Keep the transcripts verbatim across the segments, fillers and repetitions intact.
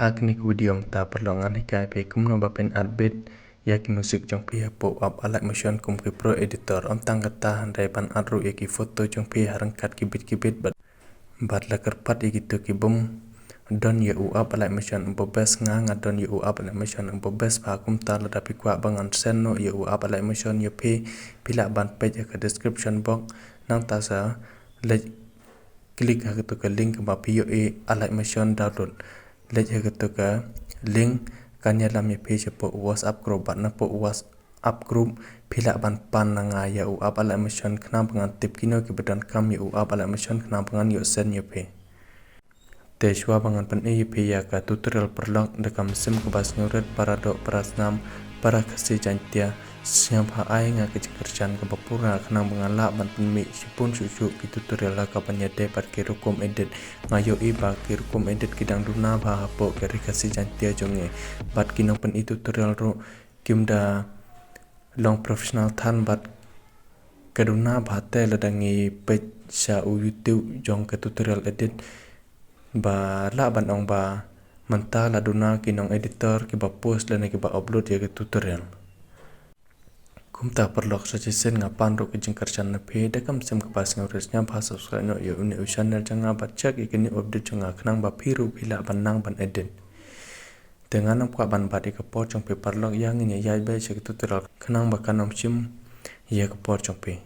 Ha kane ka video mynta paralok ngan hikai phi kumno ba phin add beat ïa ki music jong phi hapoh u app Alight Motion kum ki pro editor. Ym tang kata, hynrei ban add ruh ïa ki photo jong phi ha ryngkat ki beat ki beat bad, bad la kyrpad ïa kito ki bym don ïa u app Alight Motion uba best. Nga nga don ïa u app Alight Motion uba best bha. Kumta lada phi kwah ba ngan send noh ïa u app Alight Motion ïa phi, phi lah ban peit ha ka description box. Nangta sa leit click ha kato ka link kaba phi ïohi Alight Motion download. Leit ha kato ka link kan ïalam ïa phi shapoh u WhatsApp group bad napoh u WhatsApp group phi lah ban pan na nga ïa u app Alight Motion khnang ba ngan tip kino kiba donkam ïa u app Alight Motion khnang ba ngan ïoh send ïa phi. Te shuwa ba ngan pyni ïa phi ïa ka tutorial paralok, da ka mynsiem kaba sngewrit, para doh para snam, para Khasi Jaiñtia, sngewbha ai nga ka jingkyrshan kaba pura khnang ba ngan lah ban pynmih shibun shuh shuh ki tutorial ha kaban ïadei bad ki rukom edit. Nga ïohi ba ki rukom edit ki dang duna bha hapoh ka ri Khasi Jaiñtia jong ngi, bad ki nongpyni tutorial ruh kim da long professional than bad ka duna bha. Te lada ngi peit sha u YouTube jong ka tutorial edit, ba lah ban ong ba mynta la duna ki nong editor kiba post lane kiba upload ïa ka tutorial. Kumta paralok, sa shisien nga pan ruh ka jingkyrshan na phi, da ka mynsiem kaba sngewrit, sngewbha subscribe noh ïa une u channel jong nga bad check ïa ki new update jong nga khnang ba phi ruh phi lah ban nang ban edit. Te ngan ym kwah ban bat ïa ka por jong phi paralok, ïa ngin ïa ïaid beit sha ka tutorial khnang ba kan ym shim ïa ka por jong phi.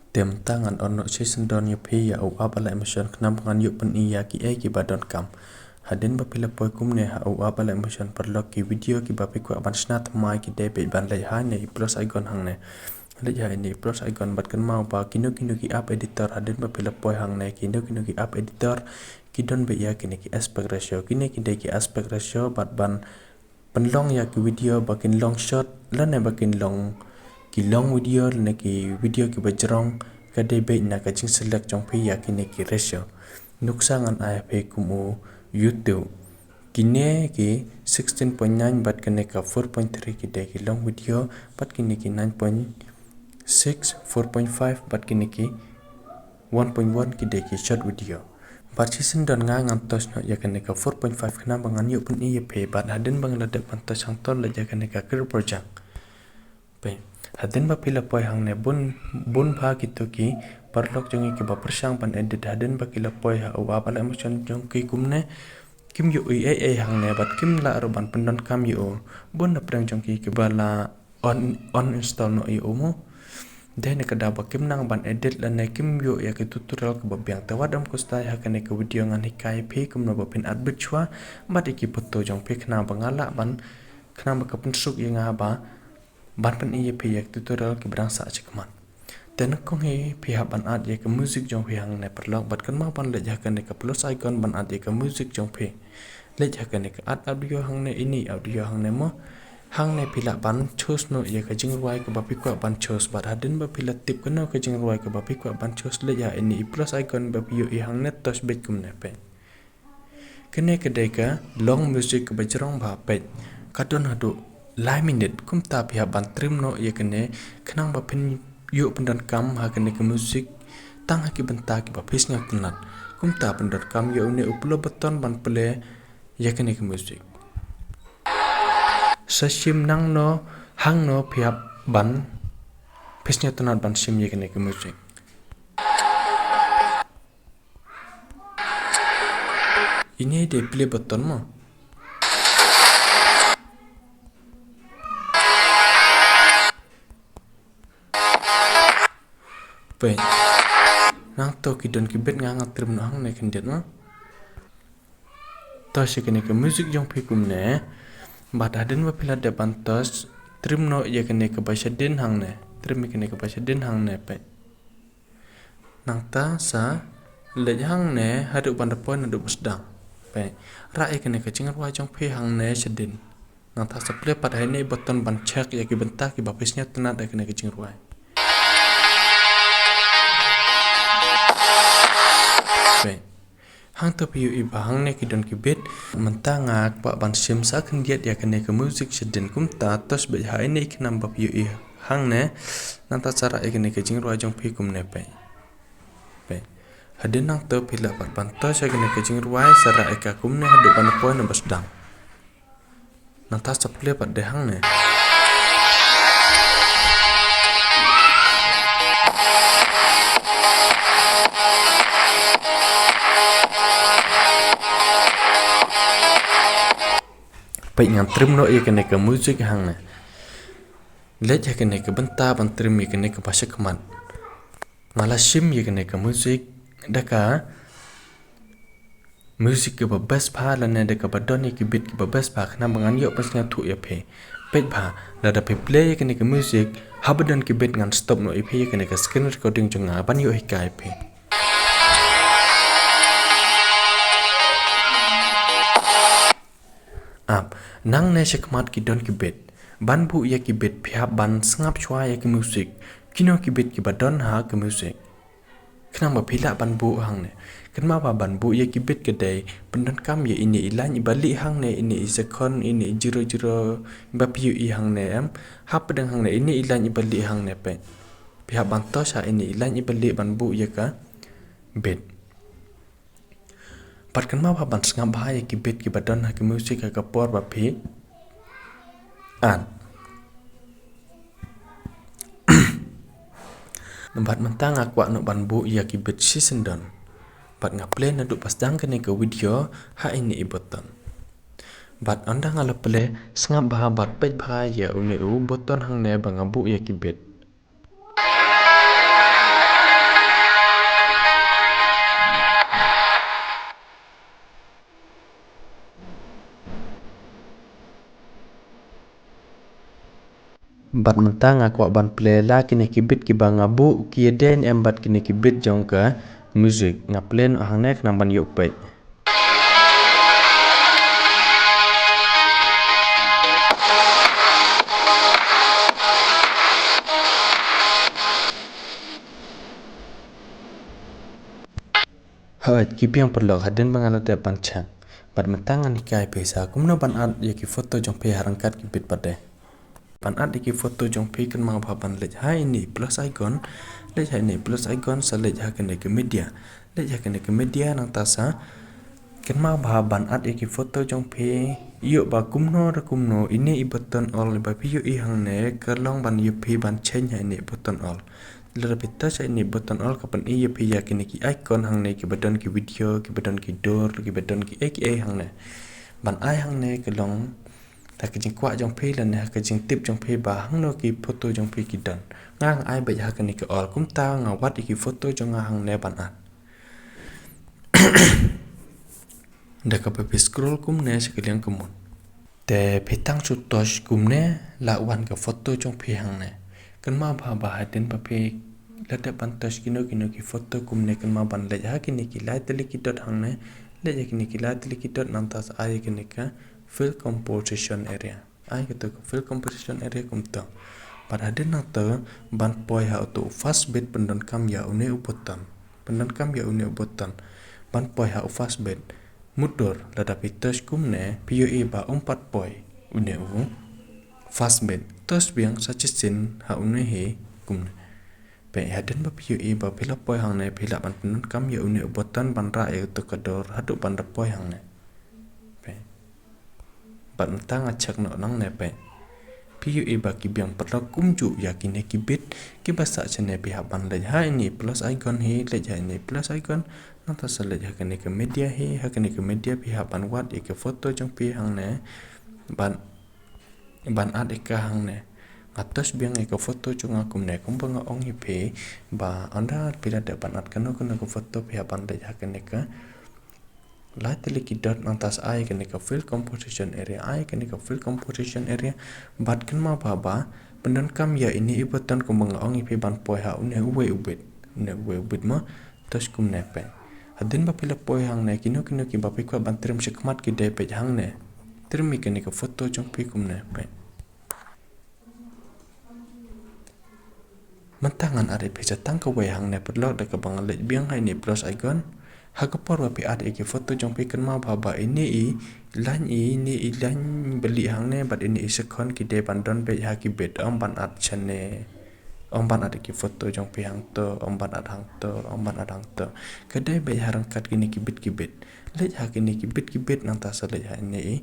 Te mynta ngan on noh shisien don ïa phi ïa u app Alight Motion khnang ba ngan ïoh pyni ïa kiei kiba donkam. Hadien ba phi la poi kumne ha u app Alight Motion paralok, ki video kiba phi kwah ban shna thymmai ki dei beit ban leit ha ine i plus icon hangne. Leit ha ine i plus icon bad kynmaw ba kino kino ki app editor hadien ba phi la poi hangne, kino kino ki app editor ki don beit ïa kine ki aspect ratio. Kine ki dei ki aspect ratio bad ban pynlong ïa ki video ba kin long short lane ba kin long ki long video lane ki video kiba jrong, ka dei beit na ka jingselect jong phi ïa kine ki ratio. Nuksa ngan ai phi kum u YouTube. Kine ki sixteen point nine bad kine ka four point three ki dei ki long video, bad kine ki nine point six, four point five bad kine ki one point one ki dei ki short video. Bad shisien don nga ngan touch noh ïa kane ka four point five khnang ba ngan ïoh pyni ïa phi, bad hadien ba ngi la dep ban touch hangto leit ïa kane ka create project. Peit, hadien ba phi la poi hangne bun, bun bha kito ki paralok jong ngi kiba pyrshang ban edit hadien ba ki la poi ha u app Alight Motion jong ki kumne, kim ïoh ei ei hangne bad kim lah ruh ban pyndonkam ïa u. Bun na pdeng jong ki kiba la un, uninstall noh ïa u mo. Dei na ka daw ba kim nang ban edit lane kim ïoh ïa ki tutorial kaba biang. Te wat ym khuslai, ha kane ka video ngan hikai phi kumno ba phin add beat shuwa bad ïa ki photo jong phi khnang ba nga lah ban, khnang ba ka pynsuk ïa nga ba ban pyni ïa phi ïa ki tutorial kiba dang sah shakhmat. Te nyngkong hi phi hap ban add ïa ka music jong phi hangne paralok, bad kynmaw ban leit ha kane ka plus icon ban add ïa ka music jong phi. Leit ha kane ka add audio hangne, ine i audio hangne mo. Hangne phi lah ban choose noh ïa ka jingrwai kaba phi kwah ban choose, bad hadien ba phi la tip kano ka jingrwai kaba phi kwah ban choose, leit ha ine i plus icon ba phi ïohi hangne, touch beit kumne, peit. Kane ka dei ka long music kaba jrong bha, peit. Ka don haduh lai minit, kumta phi hap ban trim noh ïa kane khnang ba phin ïoh pyndonkam ha kane ka music tang ha ki bynta kiba phi sngewtynnat. Kumta pyndonkam ïa une u play button ban play ïa kane ka music. Sa shim nangno hangno phi hap ban, phi sngewtynnat ban shim ïa kane ka music. Ine i dei play button mo. Peit. Nangto ki don ki beat, nga nga trim noh hangne khyndiat mo. Touch ïa kane ka music jong phi kumne. Bad hadien ba phi la dep ban touch, trim noh ïa kane kaba shadien hangne. Trim ïa kane kaba shadien hangne, peit. Nangta sa leit hangne haduh ban da poi naduh ba sdang. Peit. Rah ïa kane ka jingrwai jong phi hangne shadien. Nangta sa play pat ha ine i button ban check ïa ki bynta kiba phi sngewtynnat ha kane ka jingrwai. Peit. Hangto phi ïohi ba hangne ki don ki beat. Mynta nga kwah ban shim sa khyndiat ïa kane ka music shadien, kumta touch beit ha ine i khnam ba phi ïohi hangne. Nangta sa rah ïa kane ka jingrwai jong phi kumne, peit. Peit. Hadien nangta phi lah pat ban touch ïa kane ka jingrwai sa rah ïa ka kumne haduh ban poi na ba sdang. Nangta sa play pat de hangne. Peit ngan trim noh ïa kane ka music hangne. Leit ha kane ka bynta ban trim ïa kane kaba shakhmat. Nga la shim ïa kane ka music da ka music kaba best bha lane da kaba don ïa ki beat kiba best bha khnang ba ngan ïoh pynsngewthuh ïa phi. Peit bha, lada phi play ïa kane ka music haba don ki beat ngan stop noh ïa phi ïa kane ka screen recording jong nga ban ïoh hikai ïa phi. Ap, nangne shakhmat ki don ki beat. Ban buh ïa ki beat phi hap ban sngap shuwa ïa ki music. Kino ki beat kiba don ha ki music. Khnang ba phi lah ban buh hangne. Kynmaw ba ban buh ïa ki beat ka dei pyndonkam ïa ine i line iba lieh hangne, ine i second, ine i zero zero ba phi ïohi hangne em. Hap pdeng hangne ine i line iba lieh hangne peit. Phi hap ban touch ha ine i line iba lieh ban buh ïa ka beat. Bad kynmaw bha ban sngap bha ïa ki beat kiba don ha ki music ha ka por ba phi add. Bad mynta nga kwah noh ban buh ïa ki beat shisyndon. Bad nga play naduh ba sdang kane ka video ha ine i button. Bad ynda nga la play sngap bha bad peit bha ïa une u button hangne ba nga buh ïa ki beat. Bad mynta nga kwah ban play la kine ki beat kiba nga buh ki ïadei ne em bad kine ki beat jong ka music. Nga play noh hangne khnang ban ïoh peit. Hooid, ki biang paralok hadien ba nga la dep ban check. Bad mynta ngan hikai phi sa kumno ban add ïa ki photo jong phi ha ryngkat ki beat pat de. Ban add ïa ki photo jong phi kynmaw bha ban leit ha ine i plus icon, leit ha ine i plus icon sa leit ha kane ka media. Leit ha kane ka media nangta sa kynmaw bha ban add ïa ki photo jong phi, ïoh ba kumno re kumno ine i button all ba phi ïohi hangne ka long ban ïa phi ban change ha ine i button all. Lada phi touch ha ine i button all ka pyni ïa phi ïa kine ki icon hangne kiba don ki video, kiba don ki dur, kiba don ki ei ki ei hangne. Ban ai hangne ka long ha ka jingkwah jong phi lane ha ka jingtip jong phi ba hangno ki photo jong phi ki don. Nga nga ai beit ha kane ka all kumta nga wad ïa ki photo jong nga hangne ban add. Da kaba phi scroll kumne sha ka liang ka mut. Te phi tang shu touch kumne la wan ka photo jong phi hangne. Kynmaw bha ba hadien ba phi la dep ban touch kino kino ki photo kumne kynmaw ban leit ha kine ki lai tylli ki dot hangne. Leit ha kine ki lai tylli ki dot nangta sa ai kine ka fill composition area. Ai kato ka fill composition area kumto. Bad hadien nangta ban poi ha uto u first beat pyndonkam ïa une u button. Pyndonkam ïa une u button. Ban poi ha u first beat. Mutdur lada phi touch kumne phi ïohi ba um pat poi une u first beat. Touch biang sa shisien ha une hi kumne. Peit hadien ba phi ïohi ba phi la poi hangne phi lah ban pyndonkam ïa une u button ban rah ïa kato ka dur haduh ban da poi hangne. Peit. Bad mynta nga check noh nangne peit. Phi ïohi ba ki biang paralok kumjuh ïa kine ki beat kiba sah shane phi hap ban leit ha ine i plus icon hi leit ha ine i plus icon. Nangta sa leit ha kane ka media hi, ha kane ka media phi hap ban wad ïa ka photo jong phi hangne. Ban, ban add ïa ka hangne. Nga touch biang ïa ka photo jong nga kumne kumba nga ong ïa phi ba ynda phi la dep ban add kano kano ka photo phi hap ban leit ha kane ka lai tylli ki dot nangta sa ai kane ka fill composition area, ai kane ka fill composition area. Bad kynmaw bha ba pyndonkam ïa ine i button kumba nga ong ïa phi ban poi ha une uwei u beat. Une uwei u beat mo. Touch kumne peit. Hadien ba phi la poi hangne kino kino kiba phi kwah ban trim shakhmat ki dei peit hangne. Trim ïa kane ka photo jong phi kumne peit. Mynta ngan add ïa phi sa tang kawei hangne paralok da kaba nga leit biang ha ine i plus icon. Ha ka por ba phi add ïa ki photo jong phi kynmaw bha ba ine i line i, ine i line ba lieh hangne bad ine i second ki dei ban don beit ha ki beat, ym ban add shane. Ym ban add ïa ki photo jong phi hangto, ym ban add hangto, ym ban add hangto. Ka dei beit ha ryngkat kine ki bit ki bit. Leit ha kine ki bit ki bit nangta sa leit ha ine i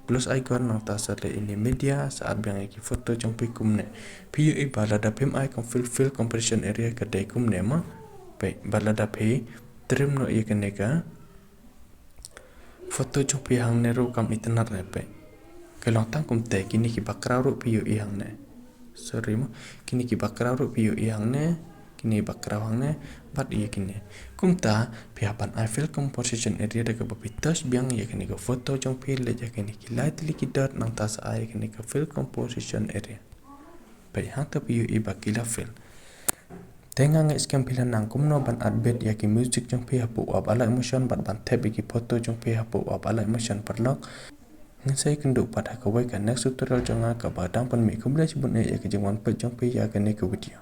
plus icon nangta sa leit ine i media, sa add biang ïa ki photo jong phi kumne. Phi ïohi ba lada phim ai kam fill, fill composition area ka dei kumne mo. Peit ba lada phi trim noh ïa kane ka photo jong phi hangne ruh kam itynnad re peit. Ka long tang kumta, kine ki background ruh phi ïohi hangne. Sorry mo. Kine ki background ruh phi ïohi hangne. Kine background hangne. Bad ïa kine. Kumta, phi hap ban ai fill composition area da kaba phi touch biang ïa kane ka photo jong phi, leit ïa kane ki lai tylli ki dot nangta sa ai ïa kane ka fill composition area. Peit hangta phi ïohi ba ki la fill. Te nga ngeit skhem phi la nang kumno ban add beit ïa ki music jong phi hapoh u app Alight Motion bad ban thep ïa ki photo jong phi hapoh u app Alight Motion paralok. Ngin sa ïakynduh pat ha kawei ka next tutorial jong nga kaba dang pynmih. Khublei shibun ïa ka jingwan peit jong phi ïa kane ka video.